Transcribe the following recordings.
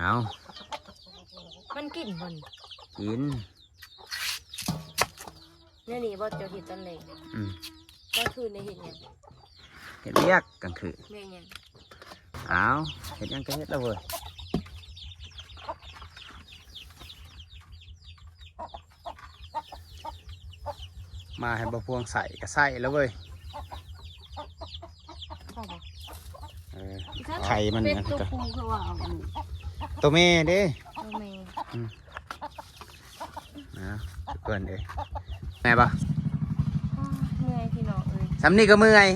ເອົາ ມັນກິນບໍ່ນີ້? ກິນ. ແນວນີ້ບໍ່ ເຈົ້າເຮັດຕອນແລງ? ອືມ. ກາງຄືນໄດ້ເຮັດຫຍັງ? ເຮັດວຽກກາງຄືນ. ແມ່ນຫຍັງ? ອ້າວ ເຮັດຫຍັງກໍເຮັດລະເວີຍ. ມາໃຫ້ບໍ່ພວງໃສ່ກໍໃສ່ລະເວີຍ. ເອີ ໄຂ່ມັນ ເປັນຕົວຜູ້ຄືວ່າເອົາລູກ ຕົວແມ່ເດ້ ຕົວແມ່. ອືມ. ນະ ທຸກຄົນເອີຍ ແມ່ນບໍ່? ໂອ້ຍ ເມື່ອຍພີ່ນ້ອງເອີຍ ສ່ຳນີ້ກໍເມື່ອຍ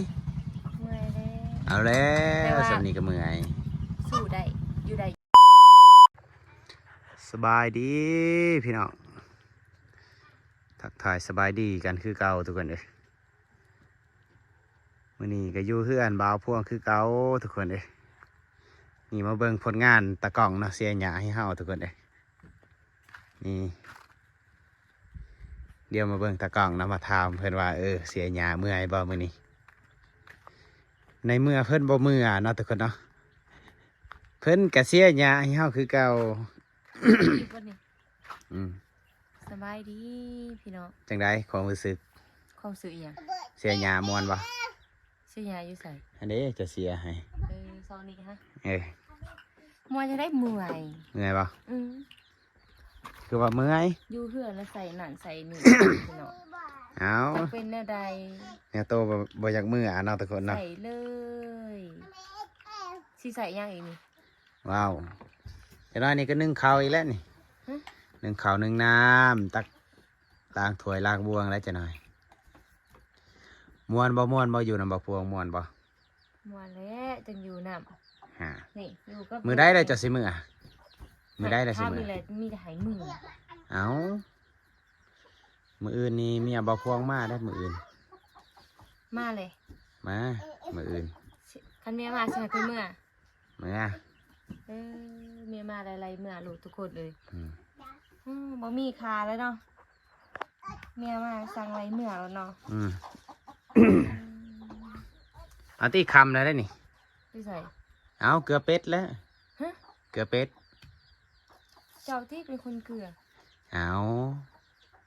ເມື່ອຍແລ້ວ ເອົາແລ້ວ ແຕ່ວ່າສ່ຳນີ້ກໍເມື່ອຍ ສູ້ໄດ້ ຢູ່ໄດ້. ສະບາຍດີພີ່ນ້ອງ ທັກທາຍສະບາຍດີກັນຄືເກົ່າທຸກຄົນເອີຍ. ມື້ນີ້ກໍຢູ່ເຮືອນບ່າວພວງຄືເກົ່າທຸກຄົນເອີຍ. ນີ້ມາເບິ່ງຜົນງານຕາກ້ອງເນາະ ເສຍຫຍ້າໃຫ້ເຮົາທຸກຄົນເອີຍ. ນີ້ ດຽວມາເບິ່ງຕາກ້ອງເນາະ ມາຖາມເພິ່ນວ່າ ເອີ ເສຍຫຍ້າເມື່ອຍບໍ່ມື້ນີ້? ໃນເມື່ອເພິ່ນບໍ່ເມື່ອເນາະທຸກຄົນເນາະ ເພິ່ນກໍເສຍຫຍ້າໃຫ້ເຮົາຄືເກົ່າ. ອືມ. ສະບາຍດີພີ່ນ້ອງ ຈັ່ງໃດຄວາມຮູ້ສຶກ? ຄວາມຮູ້ສຶກອີ່ຫຍັງ? ເສຍຫຍ້າມ່ວນບໍ່? ເສຍຫຍ້າຢູ່ໃສ? ອັນເດ້ ຈະເສຍໃຫ້ ເອີ ຊອກນີ້ຮະ ເອີ ມ່ວນຈັ່ງໃດ? ເມື່ອຍ ເມື່ອຍບໍ່? ອືມ. ຄືວ່າເມື່ອຍ ຢູ່ເຮືອນແລ້ວໃສ່ນັ້ນໃສ່ນີ້ພີ່ນ້ອງ ເອົ້າ ເປັນແນວໃດ? ແນວໂຕບໍ່ ບໍ່ຢາກເມື່ອເນາະທຸກຄົນເນາະ ໃສ່ເລີຍ. ຊິໃສ່ຫຍັງອີກນີ້? ວ້າວ ຈັກໜ້ອຍນີ້ກໍໜຶ້ງເຂົ້າອີກແລ້ວນີ້ ຫຶ? ໜຶ້ງເຂົ້າໜຶ້ງນ້ຳ ຕັກລ້າງຖ້ວຍລ້າງບ່ວງແລ້ວຈັກໜ້ອຍ. ມ່ວນບໍ່ ມ່ວນບໍ່ ຢູ່ນຳບ່າວພວງ ມ່ວນບໍ່? ມ່ວນແຫຼະ ຈັ່ງຢູ່ນຳ ຫາ ນີ້ຢູ່ກັບ ມື້ໃດລະເຈົ້າຊິເມືອ? ມື້ໃດລະຊິເມືອ? ຖາມອີກແລ້ວ ມີແຕ່ໃຫ້ເມືອ. ເອົ້າ ມື້ອື່ນນີ້ເມຍບ່າວພວງມາເດ້ ມື້ອື່ນ ມາເລີຍ ມາ ມື້ອື່ນ ຄັນເມຍມາຊິໃຫ້ເພິ່ນເມືອ. ເມືອ ເອີ ເມຍມາໄຫຼໆເມືອໂລດທຸກຄົນເອີຍ. ອືມ ອືມ ບໍ່ມີຄ່າແລ້ວເນາະ ເມຍມາສັ່ງໄຫຼເມືອໂລດເນາະ. ອືມ ອືມ ເອົາຕິ ຄ່ຳແລ້ວເດ້ນີ້ ຢູ່ໃສ? ເອົາ ເກືອເປັດແລ້ວ ຫະ? ເກືອເປັດ ເຈົ້າຕິເປັນຄົນເກືອ. ເອົາ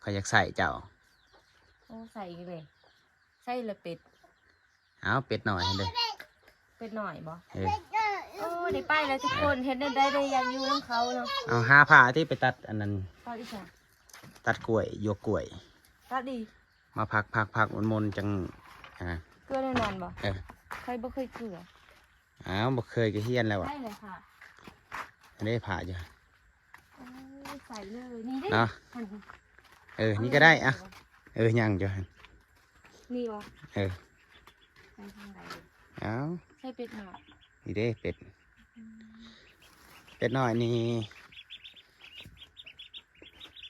ຂ້ອຍຢາກໃຊ້ເຈົ້າ. ໂອ້ ໃສ່ອີກເລີຍ ໃສ່ລະເປັດ. ເອົາ ເປັດນ້ອຍຫັ້ນເດ້ ເປັດນ້ອຍບໍ່? ເອີ ໂອ້ ໄດ້ໄປແລ້ວທຸກຄົນ ເຮັດແນວໃດໄດ້ ຢາກຢູ່ນຳເຂົາເນາະ. ເອົາ ຫາຜ້າທີ່ໄປຕັດອັນນັ້ນ ຕັດອີ່ຫຍັງ? ຕັດກ້ວຍ ຢວກກ້ວຍ ຕັດດີ ມາພັກໆໆ ມົນໆ ຈັ່ງ ອ່າ ເກືອແນວນັ້ນບໍ່? ເອີ ຂ້ອຍບໍ່ເຄີຍເກືອ. ອ້າວ ບໍ່ເຄີຍກໍຮຽນແລ້ວຫວາ? ໃສ່ເລີຍຄ່ະ ອັນນີ້ຜ້າຢູ່ ເອີ ໃສ່ເລີຍ ນີ້ເດ້ ເນາະ ເອີ ນີ້ກໍໄດ້ ອ່ະ ເອີ ຍັງຢູ່ຫັ້ນ ນີ້ບໍ່? ເອີ ໃສ່ທາງໃດ? ອ້າວ ໃສ່ເປັດນ້ອຍ ນີ້ເດ້ເປັດ ອືມ ເປັດນ້ອຍນີ້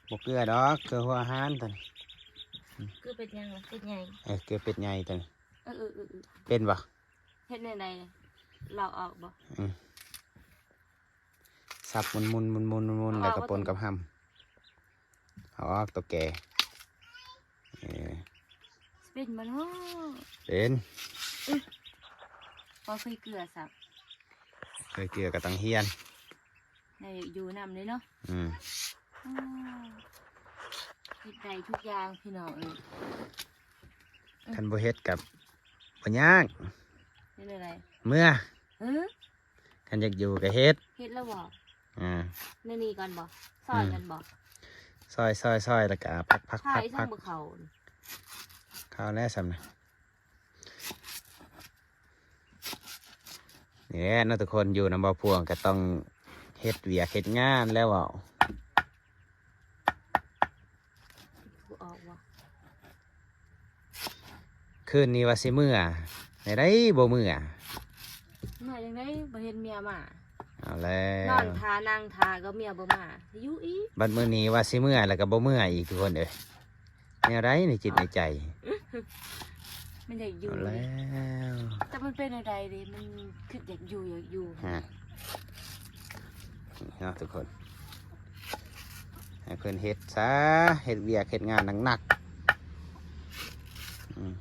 ບໍ່ເກືອດອກ ເກືອຫົວອາຫານຕົວນີ້ ເກືອເປັດຫຍັງລະ? ເປັດໃຫຍ່ ເອີ ເກືອເປັດໃຫຍ່ຕົວນີ້ ເອີ ເປັນບໍ່? ເຮັດແນວໃດ? ລອກອອກບໍ່? ອືມ ສັບໝຸນໆໆໆ ແລ້ວກໍປົນກັບຫຳ ເອົາອອກຕົວແກ່ ເອີ ເປັນບໍ່ເນາະ? ເປັນ ອື ບໍ່ເຄີຍເກືອຊ້ຳ ເຄີຍເກືອກໍຕ້ອງຮຽນ ໄດ້ຢູ່ນຳເດ້ເນາະ ອືມ ໂອ້ ເຮັດໄດ້ທຸກຢ່າງພີ່ນ້ອງເອີຍ ຄັນບໍ່ເຮັດກໍບໍ່ຍາກ ເຮັດແນວໃດ? ເມື່ອ ເອີ ຄັນຢາກຢູ່ກໍເຮັດ ເຮັດແລ້ວບໍ່? ອ່າ ແນວນີ້ກ່ອນບໍ່? ຊອຍ ອືມ ກັນບໍ່? ຊອຍໆໆ ແລ້ວກໍພັກໆໆ ພັກ ເຂົ້າແລ້ວຊ້ຳນະ ນີ້ແຫຼະເນາະທຸກຄົນ ຢູ່ນຳບ່າວພວງກໍຕ້ອງເຮັດວຽກເຮັດງານແລ້ວເວົ້າ ຄືນນີ້ວ່າຊິເມືອ ແນວໃດບໍ່ເມືອ ເມືອຈັ່ງໃດ ບໍ່ເຫັນເມຍມາ ເອົາແລ້ວ ນອນຖ້ານັ່ງຖ້າກໍເມຍບໍ່ມາ ຢູ່ອີກ ບັດມື້ນີ້ວ່າຊິເມືອ ແລ້ວກໍບໍ່ເມືອອີກ ທຸກຄົນເອີຍ. ແນວໃດໃນຈິດໃນໃຈ ມັນຢາກຢູ່ ເອົາແລ້ວ ແຕ່ມັນເປັນແນວໃດເດ ມັນຄືຢາກຢູ່ ຢາກຢູ່ ຮະ ນີ້ເນາະທຸກຄົນ ໃຫ້ເພິ່ນເຮັດຊະ ເຮັດວຽກເຮັດງານໜັກໆ ອືມ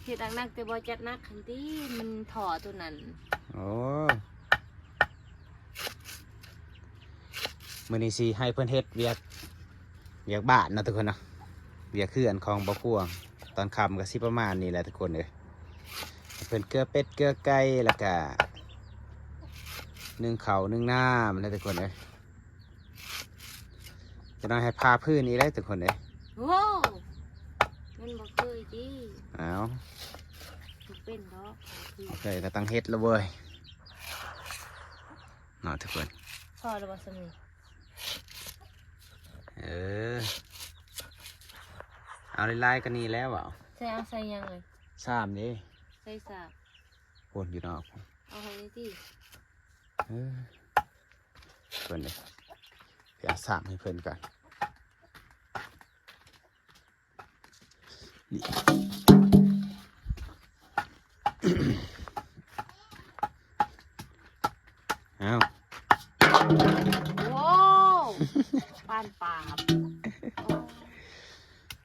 ເຮັດໜັກໆ ແຕ່ບໍ່ຈັດໜັກຫັ້ນຕິ ມັນທໍ່ຕົວນັ້ນ ໂອ້. ມື້ນີ້ຊິໃຫ້ເພິ່ນເຮັດວຽກ ວຽກບ້ານເນາະທຸກຄົນເນາະ ວຽກເຮືອນຂອງບໍ່ພວງ. ຕອນຄ່ຳກໍຊິປະມານນີ້ແຫຼະທຸກຄົນເອີຍ ໃຫ້ເພິ່ນເກືອເປັດເກືອໄກ່ ແລ້ວກະໜຶ້ງເຂົ້າໜຶ້ງນ້ຳແຫຼະທຸກຄົນເອີຍ. ຈະໜ້ອຍໃຫ້ພາພື້ນອີກແລ້ວທຸກຄົນເອີຍ. ໂອ້ ມັນບໍ່ເຄີຍຕິ. ອ້າວ ບໍ່ເປັນດອກ ເຄີຍກໍຕ້ອງເຮັດລະເວີຍ ເນາະທຸກຄົນ. ພໍແລ້ວບໍ່ຊຳນີ້? ເອີ ເອົາຫຼາຍໆກວ່ານີ້ແລ້ວເວົ້າ. ໃສ່ ເອົາໃສ່ຫຍັງເອີຍ? ຊາມເດ້. ໃສ່ຊາມ ໂພນຢູ່ນອກ. ເອົາໃຫ້ນີ້ຕິ. ເອີ ເພິ່ນເດ້ ໄປເອົາຊາມໃຫ້ເພິ່ນກ່ອນ. ນີ້ ອ້າວ ໂອ້ ປານປາບ.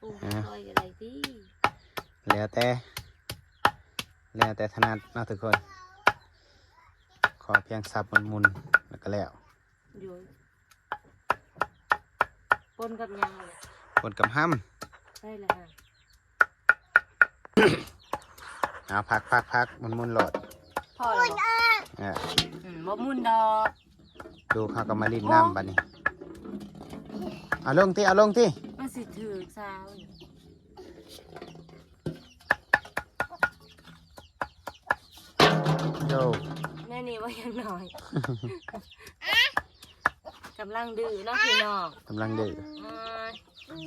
ໂອ້ ໂອ້ ຊ່ອຍກໍໄດ້ຕິ. ແລ້ວແຕ່ ແລ້ວແຕ່ຖະໜັດເນາະທຸກຄົນ. ຂໍພຽງສັບໝຸ່ນໆ ແລ້ວກໍແລ້ວ. ໂດຍ ປົນກັບຫຍັງເລີຍ? ປົນກັບຫຳ. ໃສ່ລະຫະ. ເອົາ ພັກໆໆ ໝຸ່ນໆໂລດ. ພໍແລ້ວບໍ່? ເອີ ອືມ ບໍ່ໝຸ່ນດອກ. ລູກເຮົາກໍມາຫຼິ້ນນ້ຳບັດນີ້. ເອົາລົງຕິ ເອົາລົງຕິ. ມັນຊິຖືກສາວນີ້. ໂດ ແມ່ນີ້ວ່າຍັງນ້ອຍ ກຳລັງດື້ເນາະພີ່ນ້ອງ ກຳລັງດື້. ອ່າ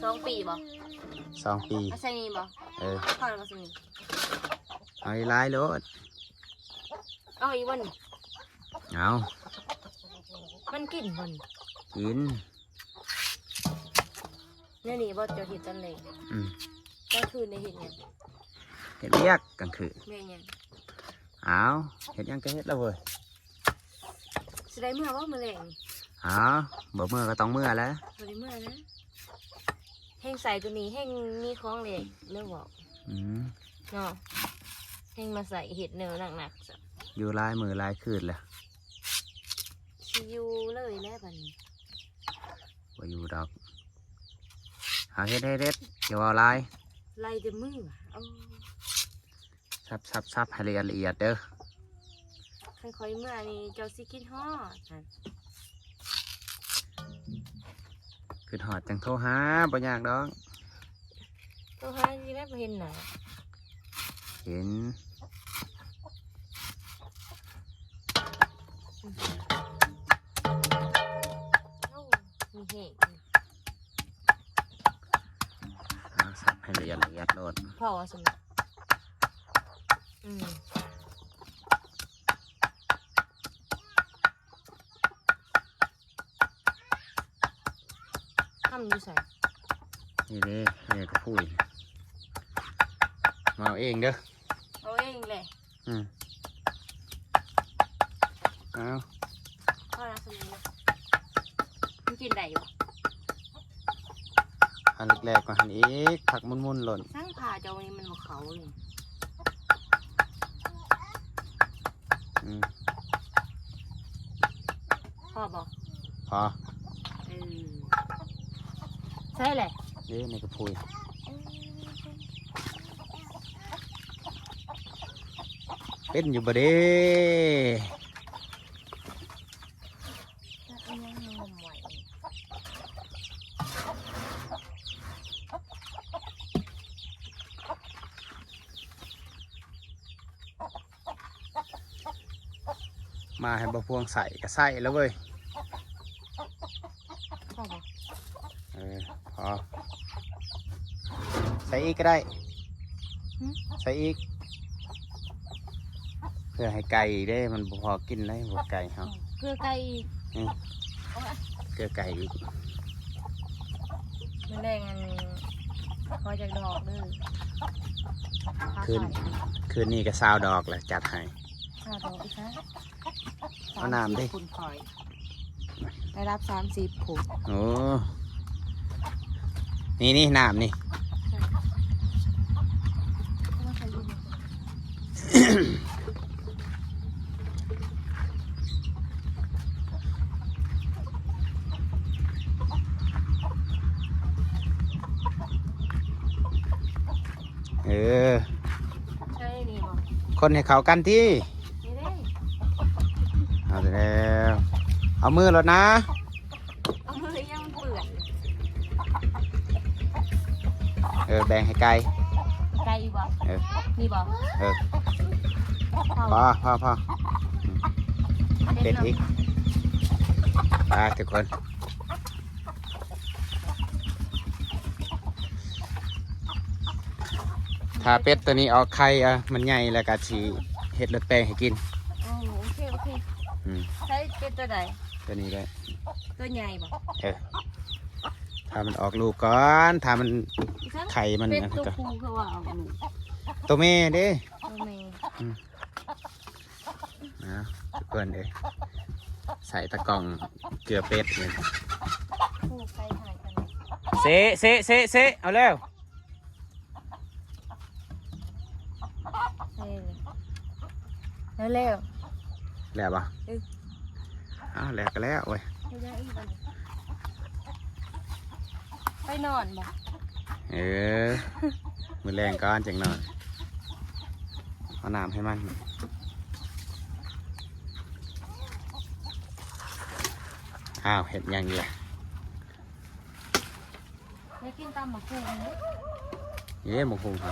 ສອງປີບໍ່? ສອງປີ. ເອົາໃສ່ນີ້ບໍ່? ເອີ ພໍແລ້ວບໍ່ໃສ່ນີ້? ເອົາຫຼາຍໆໂລດ. ເອົາອີກບໍ່ນີ້? ເອົາ ມັນກິນບໍ່ນີ້? ກິນ. ແນວນີ້ບໍ່ ເຈົ້າເຮັດຕອນແລງ? ອືມ. ກາງຄືນໄດ້ເຮັດຫຍັງ? ເຮັດວຽກກາງຄືນ. ແມ່ນຫຍັງ? ອ້າວ ເຮັດຫຍັງກໍເຮັດລະເວີຍ. ຊິໄດ້ເມືອບໍ່ມື້ແລງ? ອ້າວ ບໍ່ເມືອກໍຕ້ອງເມືອແຫຼະ. ບໍ່ໄດ້ເມືອນະ. ແຮ່ງໃສ່ໂຕນີ້ແຮ່ງມີຂອງແລກເລີຍເວົ້າ. ອືມ ເນາະ ແຮ່ງມາໃສ່ເຮັດແນວໜັກໆ. ຢູ່ຫຼາຍມື້ຫຼາຍຄືນແລ້ວ. ຊິຢູ່ເລີຍແຫຼະບັດນີ້. ບໍ່ຢູ່ດອກ. ຫາເຮັດ ເຮັດ ເຮັດ ຢ່າເວົ້າຫຼາຍ. ໄລ່ແຕ່ມື. ໂອ້ ສັບ ສັບ ສັບໃຫ້ລະອຽດ ລະອຽດເດີ. ຄັນຂ້ອຍເມືອນີ້ເຈົ້າຊິຄິດຮອດຫັ້ນ. ຄິດຮອດຈັ່ງໂທຫາ ບໍ່ຍາກດອກ. ໂທຫາຊິໄດ້ບໍ່ເຫັນໜ້າ. ເຫັນ. ໂອ້ ມີແຮງ. ເອົາ ສັບໃຫ້ລະອຽດ ລະອຽດໂລດ. ພໍວ່າຊັ້ນ. ອືມ. ຫຳຢູ່ໃສ? ນີ້ເດ້ ນີ້ກະພຸ້ຍ. ມາເອົາເອງເດີ. ເອົາເອງແຫຼະ. ອືມ. ເອົາ ພໍລະ ສ່ຳນີ້ນະ. ມັນກິນໄດ້ຢູ່ບໍ່? ຫັ້ນແລກໆ ກໍຫັ້ນອີກ ພັກໝຸ່ນໆໂລດ. ສັງຜ້າເຈົ້ານີ້ມັນບໍ່ເຂົ້ານີ້. ອືມ. ພໍບໍ່? ພໍ. ເອີ ໃສ່ແຫຼະ. ເດ້ ໃນກະພຸ້ຍ. ເອີ ເປັນຢູ່ບໍ່ເດ້? ມາໃຫ້ບໍ່ພວງໃສ່ກະໃສ່ແລ້ວເວີຍ. ພໍບໍ່? ເອີ ພໍ. ໃສ່ອີກກໍໄດ້. ຫື? ໃສ່ອີກ ເພື່ອໃຫ້ໄກ່ເດ້ ມັນບໍ່ພໍກິນໄດ໋ ຫົວໄກ່ເຮົາ. ເພື່ອໄກ່ອີກ. ອືມ. ເພື່ອໄກ່ອີກ. ມື້ແລງອັນ ຂໍຈັກດອກເດີ. ຄືນ ຄືນນີ້ກໍຊາວດອກແຫຼະ ຈັດໃຫ້. ຊາວດອກອີກຊະ. ເອົານ້ຳເດ້. ສາມສິບພຸ້ນຂ້ອຍ ໄດ້ຮັບສາມສິບພຸ້ນ. ໂອ້ ນີ້ໆ ນ້ຳນີ້. ເອີ ໃສ່ນີ້ບໍ່? ຄົນໃຫ້ເຂົ້າກັນຕິ. ນີ້ເດ້. ເອົາແລ້ວ ເອົາມືໂລດນະ. ເອົາມືຍັງມັນເປື້ອນ. ເອີ ແບ່ງໃຫ້ໄກ່. ໄກ່ອີກບໍ່? ເອີ ນີ້ບໍ່? ເອີ ພໍ ພໍ ພໍ. ເປັດອີກ. ໄປທຸກຄົນ. ຖ້າເປັດຕົວນີ້ອອກໄຂ່ ເອີ ມັນໃຫຍ່ແລ້ວກໍຊິເຮັດລົດແປ້ງໃຫ້ກິນ. ໂອ້ ໂອເຄ ໂອເຄ. ອືມ ໃຊ້ເປັດຕົວໃດ? ຕົວນີ້ແຫຼະ. ຕົວໃຫຍ່ບໍ່? ເອີ ຖ້າມັນອອກລູກກ່ອນ ຖ້າມັນ ອີສັງ ໄຂ່ມັນ ເປັດ ອັນ ຕົວ ກໍ ຜູ້ຄືວ່າອອກລູກ? ຕົວແມ່ເດ້. ຕົວແມ່. ອືມ. ນະ ທຸກຄົນເອີຍ ໃສ່ຕາກ່ອງເກືອເປັດນີ້. ເຊ ເຊ ເຊ ເຊ ເອົາແລ້ວ ເຊ ເອົາແລ້ວ ແລ້ວບໍ່? ເອີ ອ້າວ ແລ້ວກໍແລ້ວເວີຍ. ເຮັດຫຍັງອີກບັດນີ້? ໄປນອນບໍ່? ເອີ ມື້ແລງກ່ອນຈັ່ງນອນ. ເອົານ້ຳໃຫ້ມັນ. ອ້າວ ເຮັດຫຍັງອີກລະ? ໄດ້ກິນຕຳບັກຫຸ່ງ. ເອີ ບັກຫຸ່ງຫະ?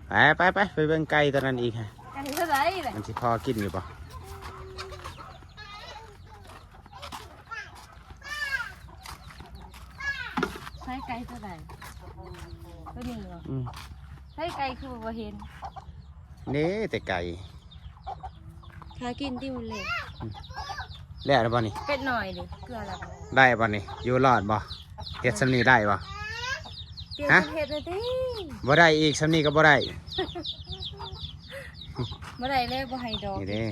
ໄປ ໄປ ໄປ ໄປເບິ່ງໄກ່ຕົວນັ້ນອີກຫະ. ໄກ່ເທົ່າໃດລະ? ມັນຊິພໍກິນຢູ່ບໍ່? ໃຊ້ໄກ່ຕົວໃດ? ຕົວນີ້ບໍ່? ອືມ. ໃຊ້ໄກ່ຄືບໍ່ເຫັນ? ເດ້ ແຕ່ໄກ່. ຫາກິນຕິ ມັນເລັກ. ອືມ. ແລ້ວບໍ່ນີ້? ເປັດນ້ອຍເດ້ ເກືອລະບໍ່? ໄດ້ບໍ່ນີ້? ຢູ່ລອດບໍ່? ເຮັດຊ່ຳນີ້ໄດ້ບໍ່? ປ່ຽນ ຮະ? ເຮັດແລ້ວຕິ? ບໍ່ໄດ້ອີກ ຊ່ຳນີ້ກໍບໍ່ໄດ້. ບໍ່ໄດ້ແລ້ວ ບໍ່ໃຫ້ດອກ. ນີ້ເດ້.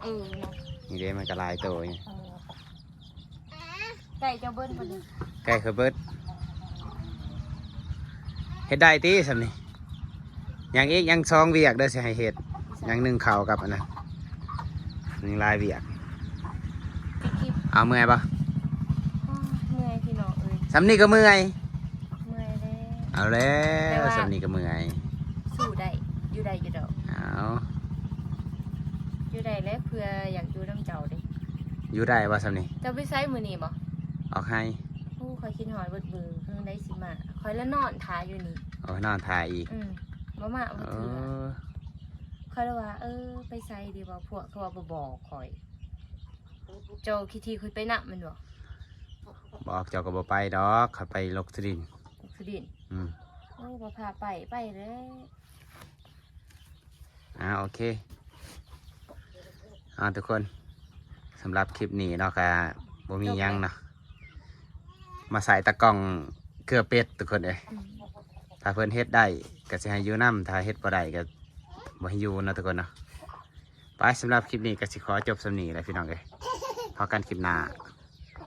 ເອີ ເນາະ. ນີ້ເດ້ ມັນກໍຫຼາຍໂຕຢູ່. ເອີ. ໄກ່ເຈົ້າເບິດບໍ່ນີ້? ໄກ່ຂ້ອຍເບິດ. ເຮັດໄດ້ຕິຊ່ຳນີ້? ຍັງອີກ ຍັງສອງວຽກເດີ ຊິໃຫ້ເຮັດ. ຍັງໜຶ້ງເຂົ້າກັບອັນນັ້ນ ຍັງຫຼາຍວຽກ. ປິດຄລິບ. ເອົາ ເມື່ອຍບໍ່? ໂອ້ຍ ເມື່ອຍພີ່ນ້ອງເອີຍ. ຊ່ຳນີ້ກໍເມື່ອຍ. ເມື່ອຍແລ້ວ. ເອົາແລ້ວ ແຕ່ວ່າ ຊ່ຳນີ້ກໍເມື່ອຍ. ສູ້ໄດ້ ຢູ່ໄດ້ຢູ່ດອກ. ເອົາ ຢູ່ໄດ້ແຫຼະ ເພື່ອຢາກຢູ່ນຳເຈົ້າເດ້. ຢູ່ໄດ້ບໍ່ຊ່ຳນີ້? ເຈົ້າໄປໃສມື້ນີ້ບໍ່? ອອກໄຮ່. ໂອ້ ຂ້ອຍຄິດຮອດເບິດມື້ ມື້ໃດຊິມາ. ຂ້ອຍລະນອນຖ້າຢູ່ນີ້. ໂອ້ ນອນຖ້າອີກ. ອືມ ບໍ່ມາບໍ່ເທື່ອ. ເອີ ຂ້ອຍລະວ່າ ເອີ ໄປໃສດີບໍ່ ພວກເຂົາວ່າບໍ່ບອກຂ້ອຍ. ເຈົ້າຂີ້ຖີ່ຂ້ອຍໄປນຳແມ່ນບໍ່? ບອກເຈົ້າກໍບໍ່ໄປດອກ ຂ້ອຍໄປລົກທີ່ດິນ. ລົກທີ່ດິນ? ອືມ. ໂອ້ ບໍ່ພາໄປ ໄປແລ້ວ. ອ່າ ໂອເຄ ອ່າ ທຸກຄົນ ສຳລັບຄລິບນີ້ເນາະ ກະບໍ່ມີຫຍັງເນາະ ມາໃສ່ຕາກ່ອງເກືອເປັດ ທຸກຄົນເອີຍ. ອືມ. ຖ້າເພິ່ນເຮັດໄດ້ກໍຊິໃຫ້ຢູ່ນຳ ຖ້າເຮັດບໍ່ໄດ້ກໍບໍ່ໃຫ້ຢູ່ເນາະ ທຸກຄົນເນາະ. ໄປ ສຳລັບຄລິບນີ້ກໍຊິຂໍຈົບສ່ຳນີ້ແຫຼະ ພີ່ນ້ອງເອີຍ. ພໍ້ກັນຄລິບໜ້າ.